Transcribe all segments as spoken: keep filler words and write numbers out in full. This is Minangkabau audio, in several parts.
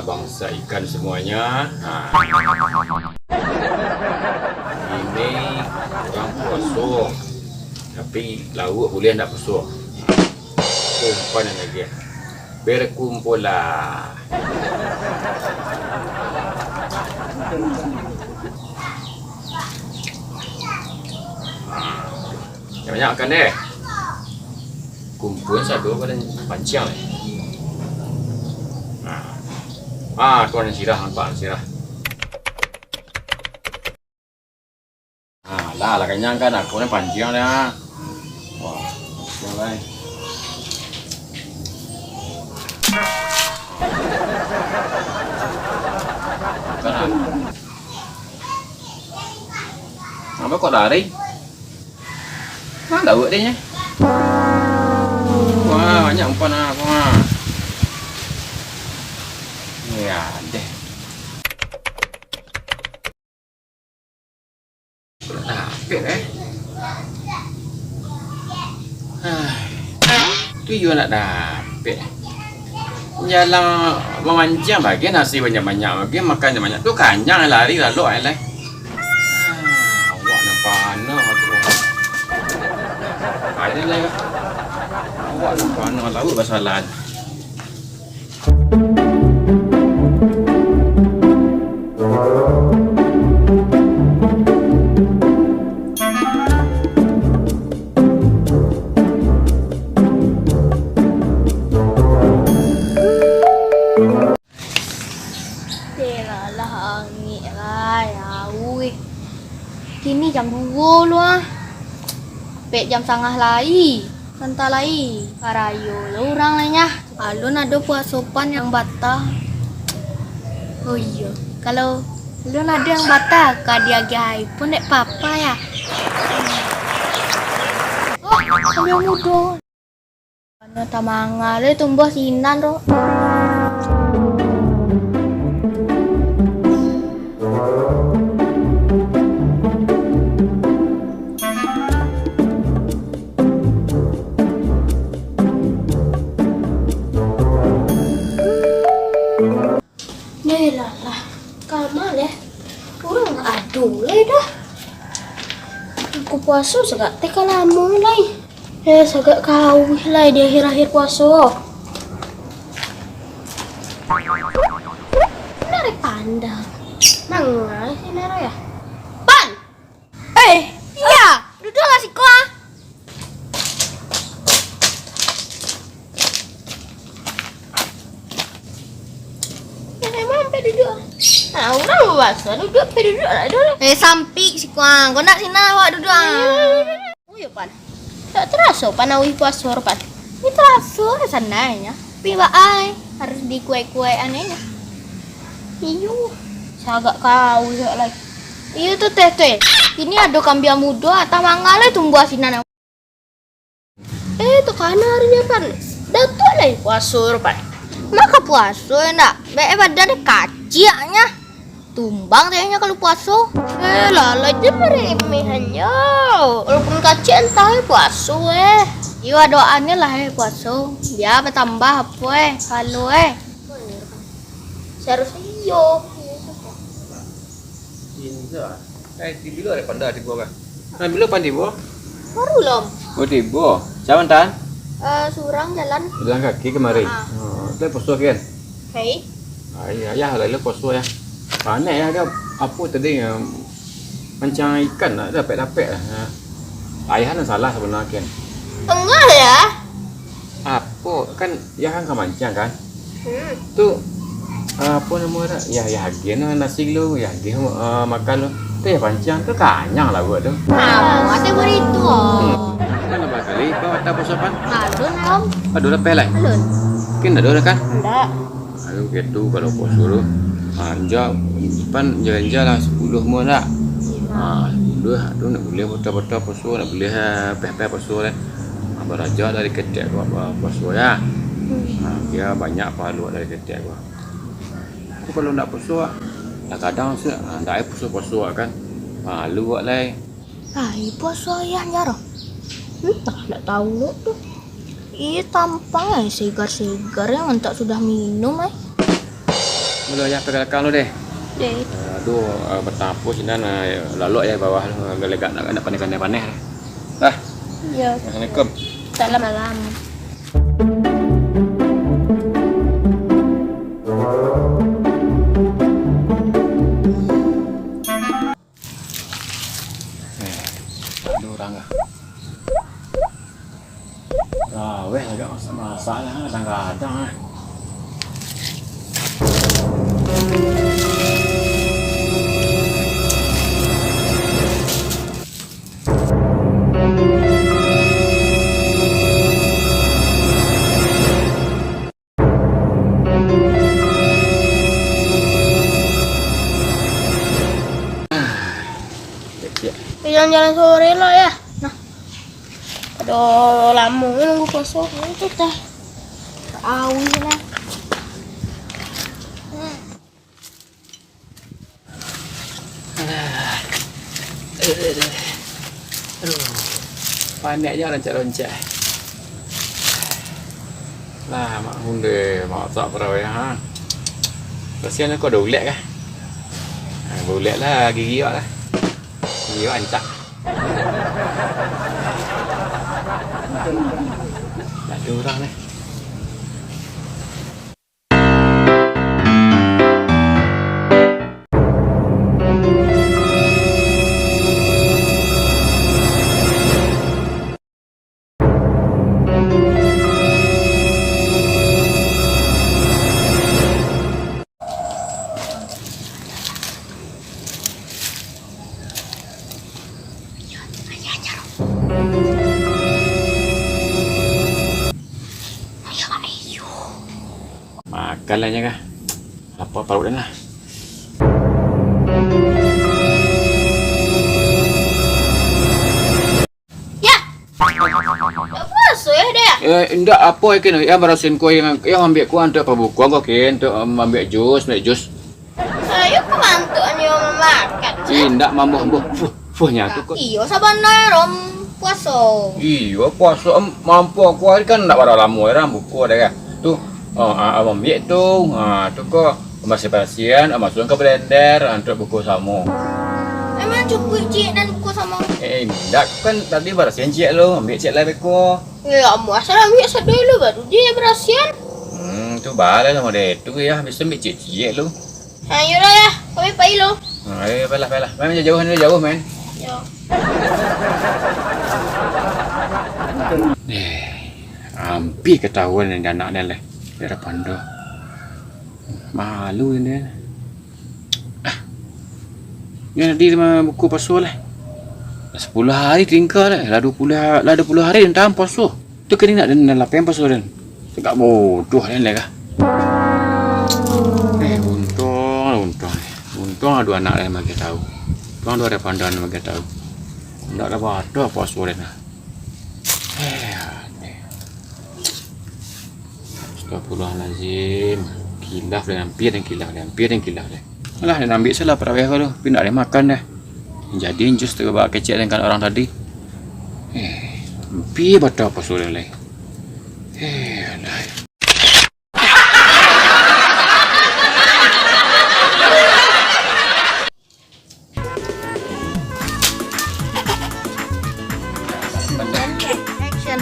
Bangsa ikan semuanya. Ha. Ini urang puaso, tapi lauak buliah ndak puaso. Umpan nan lagi. Berkumpullah. Ha. Banyak makan deh. Kumpul sado pada panciang. Nah. Ah, tu nan sirah, nampak nan sirah. Ah, lah, lah kanyang kan, aku ni panciang dah. Wah, panciang, lai. Makan lah. Ngapa kok lari? Nah, lauak deh, nyo. Wah, banyak umpan ah, wah. Ya, deh. Dapek, eh. Ah, tu iyo nak dapek. Jalan mamanciang bagian nasi banyak-banyak, bagian makan banyak. Tu kanyang lari lalu ai lai. Ah, awak nan panah tu. Ai lai. Awak nan panah lauak basalan. Deh lah, lah angek lai, auih. Kini jam duo lu ah. Pek jam sangah lai. Santa lai. Karayo lo urang lai nyah. Alun ado puaso pan nan bata. Oh iyo, kalau alun ado nan bata, ka diagiah iPhone dek papa ya. Oh, ambiak mudo. Mano tamanga le tumbuah sinan tu. Deh lah lah, kama leh. Urang ndak ado lai dah. Aku puaso sagak teh ka lamo lai. Eh, sagak ka auih lai di akhir-akhir puaso. Ndak pandang. Mangai si Nara ya? Pan! Eh, iya, duduaklah siko ah. Ya, emang sampai duduk ah. Nah, urang baso, duduak sampai duduk lah dulu. Eh, sampik siko ah. Kau nak sinan awak duduak ah. Oh, ya, Pan. Tak terasa Pan auih puaso, Pan. Ini terasa rasanya. Tapi baai harus dikuek-kuek anehnya. Iyo, sagak kau yo lai. Iyo tu teh tu eh. Ini ado kambia mudo atau mangga lai tumbuah sinan. Eh, tu kana arinyo Pan. Datuak lai puaso Pan. Maka puaso ndak? Be badan kaciaknya. Tumbang kayaknya kalau puaso. Eh, lalai je meremehannyo. Walaupun kaciak entah eh puaso eh. Iyo doanyo lah eh puaso. Bia batambah apo eh, pahalo eh. Seharusnyo iyo. Indak. Eh, bilo dek Panda tibo kan? Nah, bilo Pan tibo? Baru lom. Oh, tibo. Sia Tan? Eh, surang jalan. Jalan kaki kamari. Ah. Oh, tu puaso kan? Hei. Ayah, ayah lah lo puaso ya. Panek ya, ado apo tadi, em, mancang ikan lah, dapek-dapek lah. Ha. Ayah nan salah sabananyo kan? Enggak ya. Apo kan, ya kan ka mancang kan? Hmm. Tu, apo namo dah? Ya, ya agiah nah nasi lu, ya agiah, eh, makan lu. Tu ya panciang tu kanyang lah buat tu. Ah, ado baritu. Hmm. Kan nambah kali, kau ada puaso Pan? Alun, Om. Ado lapeh lai? Alun. Kan ado dah kan? Ndak. Ayo gitu kalau puaso tu. Ha, inja, Pan, inja-inja lah sapuluah mun dak? Iyo. Ha, sapuluah tu ndak buliah batal-batal puaso, ndak buliah, eh, peh-peh puaso deh. Ha, baraja dari ketek tu, apa, puaso ya. Hmm. Ha, dia banyak pahala dari ketek tu. Aku kalau ndak puaso, kadang-kadang se-, ha, ndak ai puaso-puaso kan. Ha, lu buat lai. Ai, puaso ayah nyo. Entah, ndak tahu lo tu. Iyo, tampang ai segar-segar, yang antak sudah minum ai. Lu, Yah, pai ka lakang lu deh. Deh. Aduh, ah, batapo sinan, ah, lalok, Yah, bawah lu, agak legak, nak, nak paneh-paneh, paneh. Dah. Yo. Assalamualaikum. Salam. Salam. Eh, ado urang kah? Gaweh agak masak-masak lah, kadang-kadang lah. Jalan-jalan sore lah, Yah. Nah, ado lamo nunggu puaso. Itu teh. Awih lah. Alah. Aduh. Panek je loncak-loncak. Lah, mak hunde, mak otak parawai, ha. Kasian aku ado ulek kah? Ha, baulek lah, gigi awak lah. Gigi awak rancak. Tak ada orang ni. Makan lah nyo kah. Lapa paruik den lah. Yah. Ndak puaso, Yah, deh? Eh, indak apo, Ken. Yang barasiahan ko, yang, yang ambiak ko untuak pabukoan ko, Ken. Untuak, em, ambiak jus, ambiak jus. Sayo ko mantuk nyo mamakan. Indak mambuah-buah. Fuh, fuh, nyo tu ko. Iyo, sabana rom puaso. Iyo, puaso, em, mampu aku hari kan ndak bara lamo, orang buko deh, kan. Tu, oh, ah, ah, ambiak tu, ah, tu ko. Barasiah-barasiahan, masuakan ka blender, untuak buko samo. Emang cukuik ciek nan buko samo? Eh, indak, kan tadi barasiahan ciek lo, ambiak ciek lai beko. Eh, amuah salah ambiak sadai lo, baru je barasiahan. Hmm, tu baa lah model tu, Yah, biso ambiak ciek-ciek lo. Ha, iyolah, Yah, kami pai lo. Ha, ayo, pailah, pailah. Main jauah ni, jauah, main. Yo. Eh, ampia katahuan dek anak den lai. Dek Rapando. Malu den. Ah. Nyo tadi mah buko puaso lah. Lah sapuluah hari tingga lah. Lah duo puluah, lah duo puluah hari den tahan puaso. Tu kini nak den, den lapen puaso den. Tagak bodoh den lai kah. Eh, untuang, untuang. Untuang ado anak den bagi tahu. Untuang ado Rapando bagi tahu. Ndak lah batal puaso den lah. Eh, aneh. Astagfirullahalazim. Kilaf den, ampia den kilaf den, ampia den kilaf den. Alah, den ambiak salah parawai ko tu, tapi ndak den makan doh. Jadi jus tu baa kecek den kan urang tadi. Eh, ampia batal puaso den lai. Eh, alah. Action.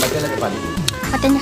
Baca lah depan. Katanya.